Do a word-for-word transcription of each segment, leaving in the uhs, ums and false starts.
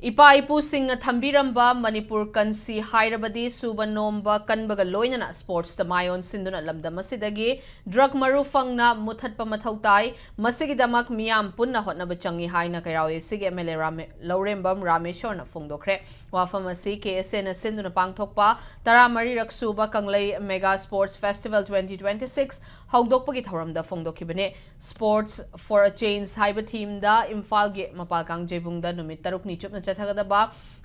ꯏꯄꯥ ꯏꯄꯨꯁꯤꯡꯅ ꯊꯝꯕꯤꯔꯝꯕ ꯃꯅꯤꯄꯨꯔ ꯀꯟꯁꯤ ꯍꯥꯏꯔꯕꯗꯤ ꯁꯨꯕ ꯅꯣꯝꯕ ꯀꯟꯕꯒ ꯂꯣꯏꯅꯅ ꯁ꯭ꯄꯣꯔꯠꯁꯇ ꯃꯥꯏ ꯑꯣꯟꯁꯤꯟꯗꯨꯅ ꯂꯝꯗꯝ ꯑꯁꯤꯗꯒꯤ ꯗ꯭ꯔꯒ ꯃꯔꯨ ꯐꯪꯅ ꯃꯨꯊꯠꯄ ꯃꯊꯧ ꯇꯥꯏ꯫ ꯃꯁꯤꯒꯤꯗꯃꯛ ꯃꯤꯌꯥꯝ ꯄꯨꯟꯅ ꯍꯣꯠꯅꯕ ꯆꯪꯏ ꯍꯥꯏꯅ ꯀꯩꯔꯥꯎ ꯑꯦꯁꯤꯒꯤ ꯑꯦꯝ ꯑꯦꯜ ꯑꯦ ꯂꯧꯔꯦꯝꯕꯝ ꯔꯥꯃꯦꯁꯣꯔꯅ ꯐꯣꯡꯗꯣꯛꯈ꯭ꯔꯦ꯫ ꯋꯥꯐꯝ ꯑꯁꯤ ꯀꯦ ꯑꯦꯁ ꯑꯦꯅ ꯁꯤꯟꯗꯨꯅ ꯄꯥꯡꯊꯣꯛꯄ ꯇꯔꯥꯃꯔꯤꯔꯛ ꯁꯨꯕ ꯀꯪꯂꯩ mega sports festival twenty twenty six ꯍꯧꯗꯣꯛꯄꯒꯤ ꯊꯧꯔꯝꯗ ꯐꯣꯡꯗꯣꯛꯈꯤꯕꯅꯤ꯫ Sports for a Change ꯍꯥꯏꯕ ꯊꯤꯝꯗ ꯏꯝꯐꯥꯜꯒꯤ ꯃꯄꯥꯜ ꯀꯥꯡꯖꯩꯕꯨꯡꯗ ꯅꯨꯃꯤꯠ ꯇꯔꯨꯛꯅꯤ ꯆꯨꯞꯅ ꯆꯠꯊꯒꯗꯕ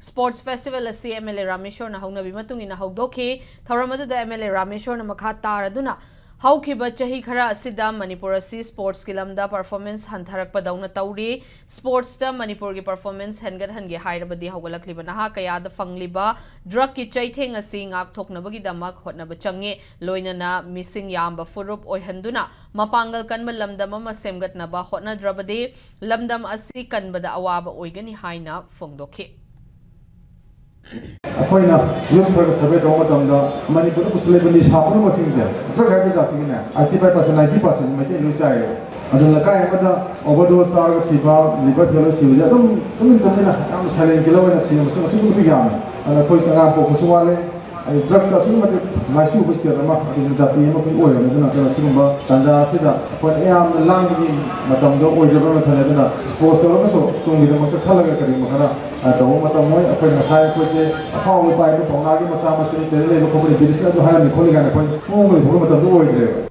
ꯁ꯭ꯄꯣꯔꯠꯁ ꯐꯦꯁꯇꯤꯚꯦꯜ ꯑꯁꯤ ꯑꯦꯝ ꯑꯦꯜ ꯑꯦ ꯔꯥꯃꯦꯁꯣꯔꯅ ꯍꯧꯅꯕꯤ ꯃꯇꯨꯡ ꯏꯟꯅ ꯍꯧꯗꯣꯛꯈꯤ꯫ ꯊꯧꯔꯝ ꯑꯗꯨꯗ ꯑꯦꯝ ꯑꯦꯜ ꯑꯦ ꯔꯥꯃꯦꯁꯣꯔꯅ ꯃꯈꯥ ꯇꯥꯔꯗꯨꯅ ꯍꯧꯈꯤꯕ ꯆꯍꯤ ꯈꯔ ꯑꯁꯤꯗ ꯃꯅꯤꯄꯨꯔ ꯑꯁꯤ ꯁ꯭ꯄꯣꯔꯠꯁꯀꯤ ꯂꯝꯗ ꯄꯔꯐꯣꯔꯃꯦꯟꯁ ꯍꯟꯊꯔꯛꯄꯗꯧꯅ ꯇꯧꯔꯤ꯫ ꯁ꯭ꯄꯣꯔꯠꯁꯇ ꯃꯅꯤꯄꯨꯔꯒꯤ ꯄꯔꯐꯣꯔꯃꯦꯟꯁ ꯍꯦꯟꯒꯠꯍꯟꯒꯦ ꯍꯥꯏꯔꯕꯗꯤ ꯍꯧꯒꯠꯂꯛꯂꯤꯕ ꯅꯍꯥ ꯀꯌꯥꯗ ꯐꯪꯂꯤꯕ ꯗ꯭ꯔꯒꯀꯤ ꯆꯩꯊꯦꯡ ꯑꯁꯤ ꯉꯥꯛꯊꯣꯛꯅꯕꯒꯤꯗꯃꯛ ꯍꯣꯠꯅꯕ ꯆꯪꯏ꯫ ꯂꯣꯏꯅꯅ ꯃꯤꯁꯤꯡ ꯌꯥꯝꯕ ꯐꯨꯔꯨꯞ ꯑꯣꯏꯍꯟꯗꯨꯅ ꯃꯄꯥꯡꯒꯜ ꯀꯟꯕ ꯂꯝꯗꯝ ꯑꯃ ꯁꯦꯝꯒꯠꯅꯕ ꯍꯣꯠꯅꯗ꯭ꯔꯕꯗꯤ ꯂꯝꯗꯝ ꯑꯁꯤ ꯀꯟꯕꯗ ꯑꯋꯥꯕ ꯑꯣꯏꯒꯅꯤ ꯍꯥꯏꯅ ꯐꯣꯡꯗꯣꯛꯈꯤ꯫ ꯑꯩꯈꯣꯏꯅ ꯌꯨꯝ ꯈꯔ ꯁꯔꯚꯦ ꯇꯧꯕ ꯃꯇꯝꯗ ꯃꯅꯤꯄꯨꯔꯗ ꯄꯨꯁꯤꯜꯂꯛꯏꯕ ꯅꯤꯁꯥ ꯄꯨꯝꯅꯃꯛꯁꯤꯡꯁꯦ, ꯗ꯭ꯔꯒ ꯍꯥꯏꯕ ꯖꯥꯠꯁꯤꯒꯤꯅꯦ, eighty five percent, ninety percent Meitei ꯂꯣꯏ ꯆꯥꯏꯌꯦꯕ꯫ ꯑꯗꯨ ꯂꯩꯀꯥꯏ ꯑꯃꯗ ꯑꯣꯚꯔꯗꯣꯁ ꯆꯥꯔꯒ ꯁꯤꯕ, ꯂꯤꯚꯔ ꯐꯦꯂꯔ ꯁꯤꯕꯁꯦ ꯑꯗꯨꯝ ꯇꯨꯃꯤꯟ ꯇꯨꯃꯤꯟꯅ ꯌꯥꯝ ꯁꯥꯏꯂꯦꯟ ꯀꯤꯂꯔ ꯑꯣꯏꯅ ꯁꯤꯕ ꯃꯁꯤꯡ ꯑꯁꯨꯛꯀꯤ ꯃꯇꯤꯛ ꯌꯥꯝꯃꯦ꯫ ꯑꯗꯨꯅ ꯑꯩꯈꯣꯏꯁꯦ ꯑꯉꯥꯡ ꯄꯣꯛꯄꯁꯨ ꯋꯥꯠꯂꯦ, ꯑꯩ ꯗ꯭ꯔꯒꯇ ꯑꯁꯨꯛꯀꯤ ꯃꯇꯤꯛ ꯂꯥꯏꯆꯨꯕ ꯁ꯭ꯇꯦꯠ ꯑꯃ, ꯑꯗꯨꯒꯨꯝꯕ ꯖꯥꯇꯤ ꯑꯃ ꯑꯩꯈꯣꯏ ꯑꯣꯏꯔꯕꯅꯤ꯫ ꯑꯗꯨꯅ, ꯑꯗꯨꯅ ꯁꯤꯒꯨꯝꯕ ꯇꯥꯟꯖꯥ ꯑꯁꯤꯗ ꯑꯩꯈꯣꯏꯅ ꯌꯥꯝꯅ ꯂꯥꯡꯕꯒꯤ ꯃꯇꯝꯗꯣ ꯑꯣꯏꯗ꯭ꯔꯕ꯭ꯔꯅ ꯈꯜꯂꯦ꯫ ꯑꯗꯨꯅ ꯁ꯭ꯄꯣꯔꯠꯁ ꯇꯧꯔꯒꯁꯨ ꯇꯨꯡꯒꯤꯗꯃꯛꯇ ꯈꯜꯂꯒ ꯀꯔꯤꯒꯨꯝꯕ ꯈꯔ, ꯑ, ꯇꯧꯕ ꯃꯇꯝ ꯑꯣꯏ꯫ ꯑꯩꯈꯣꯏ ꯉꯁꯥꯏ ꯑꯩꯈꯣꯏꯁꯦ ꯑꯐꯥꯎꯕ ꯏꯄꯥ ꯏꯄꯨ ꯄꯥꯎꯅꯥꯒꯤ ꯃꯆꯥ ꯃꯁꯨꯅꯤ, ꯇꯦꯂꯦꯟ ꯂꯩꯕ ꯈꯣꯠꯄꯅꯤ, ꯕ꯭ꯔꯤꯇꯤꯁꯅ ꯑꯗꯨ ꯍꯥꯏꯔꯝꯃꯤ ꯈꯣꯠꯂꯤ ꯀꯥꯏꯅ ꯑꯩꯈꯣꯏ ꯃꯑꯣꯡ ꯂꯩꯊꯣꯛꯄ ꯃꯇꯝꯗꯣ ꯑꯣꯏꯗ꯭ꯔꯦꯕ꯫